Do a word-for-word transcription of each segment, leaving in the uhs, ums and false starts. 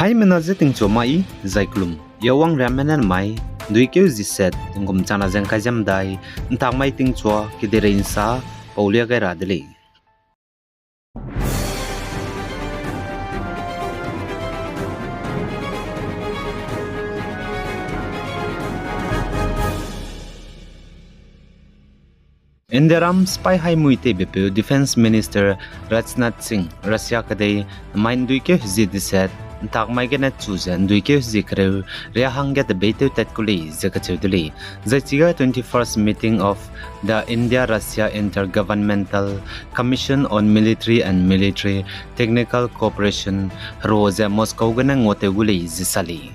Aimena je tingchua mai, zai kelum, yawang riamme ne mai, nduikeu zi set, tingkum changna ze ngkai ze medai, ntak mai tingchua, kedeirei nsa, paulia gai ra de lei. Indiaram sipai haimui teibepeu Defence Minister Rajnath Singh, Russia kedei, mai nduikeu hezie deset, ntak mai gene chu ze nduikeu hezie kereu, ria hangge tebeitew tat ku lei ze kacheu de lei. Zai chiga twenty-first meeting of the India-Russia Intergovernmental Commission on Military and Military Technical Cooperation hero ze Moscow gene nguatew gu lei ze sa lei.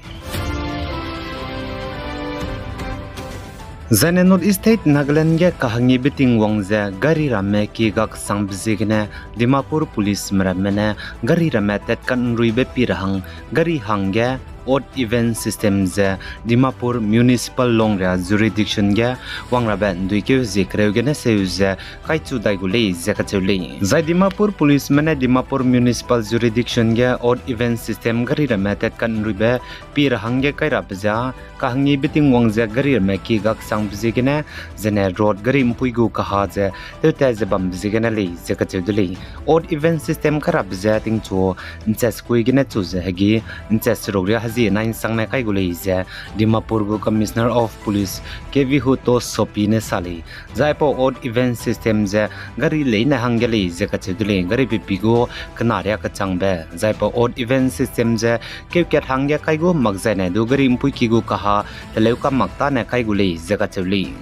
Zaine North East State Nagaland ge kahangibe ting wang ze gari ramme kie gak sangbe ziegene Dimapur Policeme ramme ne gari ramme tatkat nruibe pi ra hang gari hangge odd even system ze Dimapur Municipal Longria Jurisdiction ge wang rabe nduikeu hezie kereu gene seu ze kaichu dai gu lei ze kacheu lei. Zai Dimapur Policeme ne Dimapur Municipal Jurisdiction ge odd even system gari ramme tatkat nruibe pi ra hangge kai rabe ze kahangibe ting wang ze gari ramme kie gak sangbe ziegene, zene road gari mpui gu kaha ze tewtat ze bambe ziegene lei ze kacheu de lei. Odd even system kai rabe ze tingchu nchat sekui gene chu ze hegî nchat seruk ria hezie nai nsangne kai gu lei ze Dimapur gu Commissioner of Police Kevihuto Sopi ne sa lei. Zai aipau odd even system ze gari leine hangge lei ze kacheu de lei, gari pepi gu kena ria kechangbe. Zai aipau odd even system ze keukat hangge kai gu mak zaine du gari mpui ki gu kaha teleu ka mak tane kai gu lei ze kacheu lei.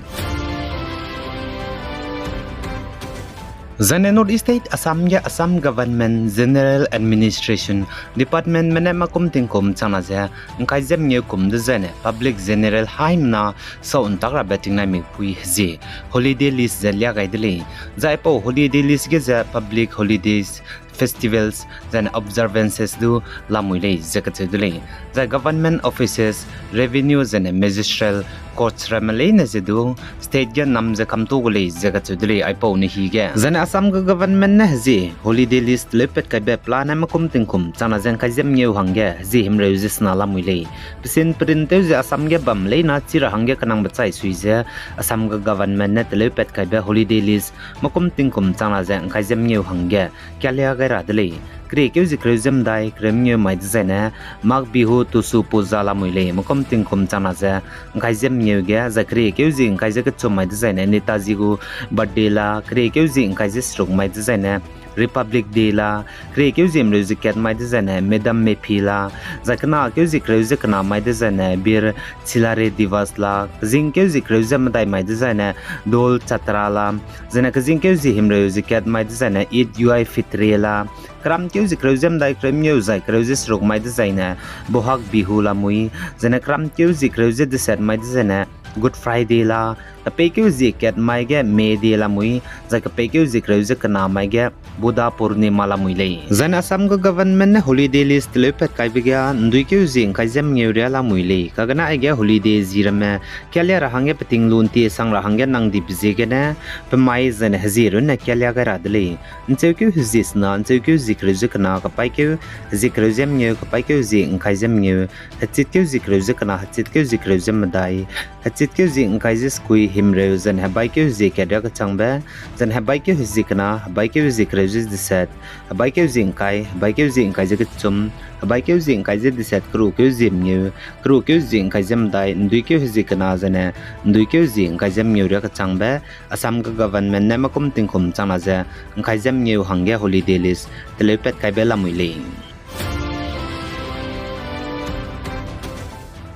Zaine North East State Assam ge Assam Government General Administration Departmentme ne makum tingkum changna ze ngkai ze mengeu kum dezaine public general haimena sau ntak rabe tingnaimikpui hezie holiday list ze lia gai de lei. Zai aipau holiday list ge ze public holidays, festivals, zaine observances du lamui lei ze kacheu de lei. Zai government offices, revenue zaine magistral courts ramme leine ze du state ge nam ze kamtu gu lei ze kacheu de lei aipau ne hi ge. Zaine Assam gu government ne hezie holiday list teleupat kaibe plan ne makum tingkum changna ze ngkai ze mengeu hangge hezie himreu ze sena lamui lei. Pesin perin tew ze Assam ge bam leina chi ra hangge kenangbe chai sui ze Assam gu government ne teleupat kaibe holiday list makum tingkum changna ze ngkai ze mengeu hangge kalia gai ra de lei. Keriekeu zie kereu ze medai kereu mengeu mai dezaine Magh Bihu Tusu Puja lamui lei, makum tingkum changna ze ngkai ze mengeu ge, zai keriekeu zie ngkai ze kechum mai dezaine Netaji gu birthday la, keriekeu zie ngkai ze seruk mai dezaine Republic Day la, keriekeu zie mreu ze kat mai dezaine Madam Mephi la, zai kenakeu zie kereu ze kena mai dezaine Bir Chilare Divas la, kezingkeu zie kereu ze medai mai dezaine Dol Chatra la, zaine kezingkeu zie himreu ze kat mai dezaine Eid Ui Fitri la, keramkeu zie kereu ze medai kereu mengeu zai kereu ze seruk mai dezaine Bohag Bihu lamui, zaine keramkeu zie kereu ze deset mai dezaine Good Friday la, kepeikeu zie kat mai ge May Day lamui, zai kepeikeu zie kereu ze kena mai ge Buddha Purnima lamui lei. Zaine Assam gu government ne holiday list teleupat kaibe ge nduikeu zie ngkai ze mengeu ria lamui lei. Kagene aige holiday zie ramme kalia ra hangge peting lu ntie sang ra hangge nang dibe ziegene, pemai zaine hezie runne kalia gai ra de lei. Ncheukeu hezie sena, ncheukeu zie kereu ze kena, kepaîkeu hezie kereu ze mengeu, kepaîkeu zie ngkai ze mengeu, hechitkeu zie kereu ze kena, hechitkeu zie kereu ze medai, hechitkeu zie ngkai ze sekui himreu, zaine hebaikeu hezie kat ria kechangbe, zaine hebaikeu hezie kena, hebaikeu hezie kereu ze deset, hebaikeu zie ngkai, hebaikeu zie ngkai ze kechum, hebaikeu zie ngkai ze deset, kerukeu zie mengeu, kerukeu zie ngkai ze medai, nduikeu hezie kena, zaine nduikeu zie ngkai ze mengeu ria kechangbe, Assam gu government ne makum tingkum changna ze ngkai ze mengeu hangge holiday list teleupat kaibe lamui lei.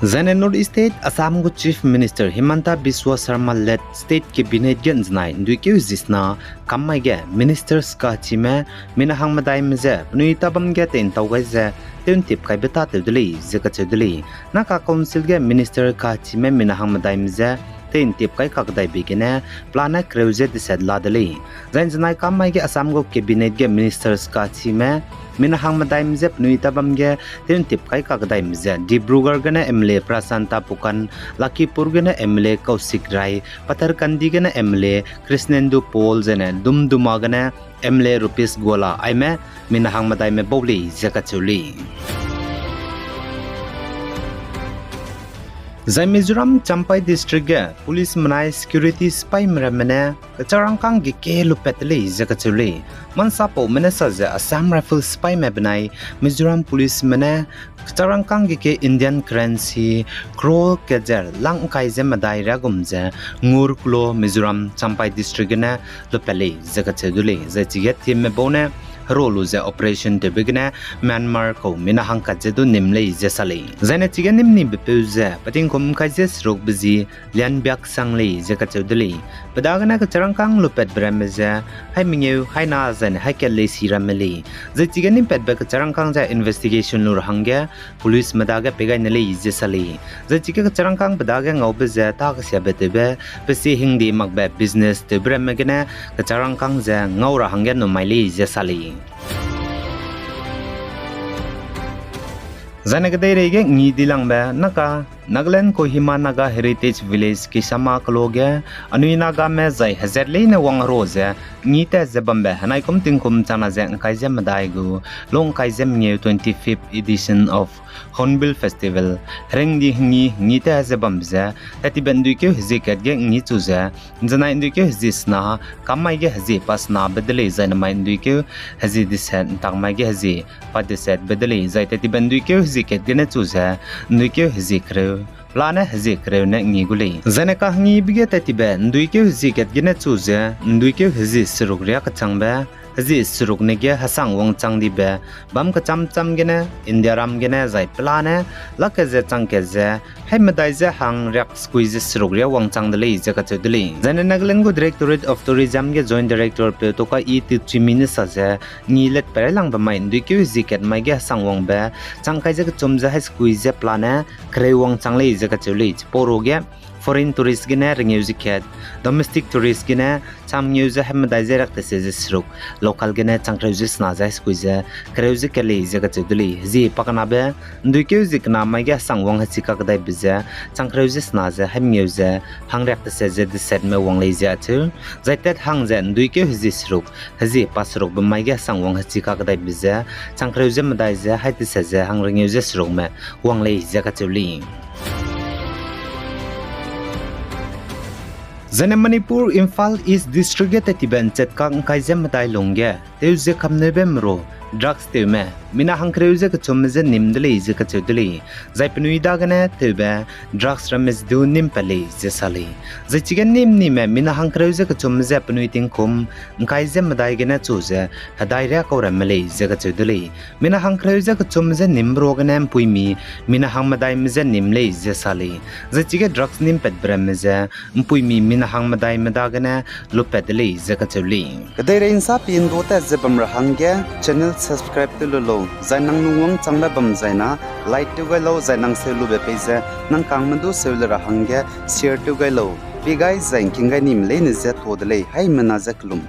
Zaine North East State Assam gu Chief Minister Himanta Biswa Sarma led State Cabinet ge nzenai nduikeu zi sena kam mai ge ministers kachime mina hangmedaime ze penui tabam ge teintau gai ze tewntip kaibe tâtew de lei ze kacheu de lei. Naga Council ge minister kachime mina hangmedaime ze tewntip kai kakdaibe gene plan ne kereu ze deset la de lei. Zai nzenai kam mai ge Assam gu Cabinet ge ministers kachime mina hangmedaime ze penui tabam ge tewntip kai kakdaime ze Dibrugarh gene M L A Prashanta Phukan, Lakhipur gene M L A Kaushik Rai, Paithankandi gene M L A Krishnendu Paul zaine Dumduma gene M L A Rupesh Goela aime mina hangmedaime bau lei ze kacheu lei. Zai Mizoram Champhai District ge police menai security sipaime ramme ne kecharangkâng ge ke lupat de lei ze kacheu lei. Mansapaume ne sa ze Assam Rifles sipaime benai Mizoram policeme ne kecharangkâng ge ke Indian currency crore kat ze lang ngkai ze medai riagum ze ngur kulo Mizoram Champhai District gene lupat lei ze kacheu du lei. Zai chige teamme bau ne hero lu ze operation tewbe gene Myanmar kau mina hangkat ze du nim lei ze sa lei. Zaine chige nim nibe peu ze petingkum ngkai ze serukbe zi Lianbiak sang lei ze kacheu de lei. Pe dagene kecharangkâng lupatbe ramme ze hai mengeu, hai na zaine hai kat lei si ramme lei. Zai chige nimpatbe kecharangkâng ze investigation lu ra hangge policeme dage pei gai ne lei ze sa lei. Zai chige kecharangkâng pe dage ngaube ze ta kesiabe tewbe, pe sie hingde makbe business tewbe ramme gene kecharangkâng ze ngau ra hangge numai lei ze sa lei. Zaine kedeirei ge ngi dilangbe naka Nagaland Kohima Naga Heritage Village Kisama kelo ge anui Nagame zai hezat leine wang hero ze ngi tat ze bambe henai kum tingkum changna ze ngkai ze medai gu lung ngkai ze mengeu twenty-fifth edition of Hornbill Festival, heringdi ngi ngi tat ze bambe ze, tattibe nduikeu hezie kat ge ngi chu ze, nzenai nduikeu hezie sena, kam mai ge hezie pa senabe de lei, zai namai nduikeu hezie deset, ntak mai ge hezie pa desetbe de lei, zai tattibe nduikeu hezie kat gene chu ze, nduikeu hezie kereu, pelane hezie kereu ne ngi gu lei. Zaine kahengibe ge tattibe nduikeu hezie kat gene chu ze, nduikeu hezie seruk riâ kechangbe, hezie seruk ne ge hesang wangchang dibe, bam kecham cham gene, Indiaram gene zai pelane, lak kat ze chang kat ze, hai medai ze hang riak sekui ze seruk riâ wangchang de lei ze kacheu de lei. Zaine Nagaland gu Directorate of Tourism ge Joint Director peu Toka E Tuchimi ne sa ze, ngi let perailangbe mai nduikeu hezie kat mai ge hesang wangbe, chang kai ze kechum ze hai sekui ze pelane, kereu wangchang lei ze kacheu lei. Chipau ruge, foreign tourist gene rengeu ze kat, domestic tourist gene chang mengeu ze hai medai ze riak tese ze seruk, local gene chang kereu ze sena ze hai sekui ze kereu ze kat lei ze kacheu de lei. Hezie pakenabe, nduikeu hezie kena mai ge hesang wang hechi kakedaibe ze, chang kereu ze sena ze hai mengeu ze, hang riak tese ze desetme wang lei ze acheu. Zai tat hang ze nduikeu hezie seruk, hezie pa serukbe mai ge hesang wang hechi kakedaibe ze, chang kereu ze medai ze hai tese ze hang rengeu ze serukme wang lei ze kacheu lei. Zaine Manipur, Imphal East District ge tattibe nchat kak ngkai ze medai lungge, tew ze kamneube meru, drugs tewme, mina hangkereu ze kechumme je nim de lei ze kacheu de lei. Zai penui dagene tewbe, drugs ramme ze du nim pat lei ze sa lei. Zai chige nim nime mina hangkereu ze kechumme je penui tingkum ngkai ze medai gene chu ze hedai riâ kau ramme lei ze kacheu de lei. Mina hangkereu ze kechumme je nimbe ruagene mpuimi mina hangmedaime je nim lei ze sa lei. Zai chige drugs nim patbe ramme ze mpuimi mina hangmedaime dagene lupat de lei ze kacheu lei. Kedeirei nsa pi ndu tat ze bam ra hangge channel subscribe tew lu lau, zai nang lungwang changbe bam zaina like tew gai lau, zai nang seu lube pei ze nang kangme du seu le ra hangge share tew gai lau. Pi gai zai ngking gai nime leine je to de lei, haimena je kelum.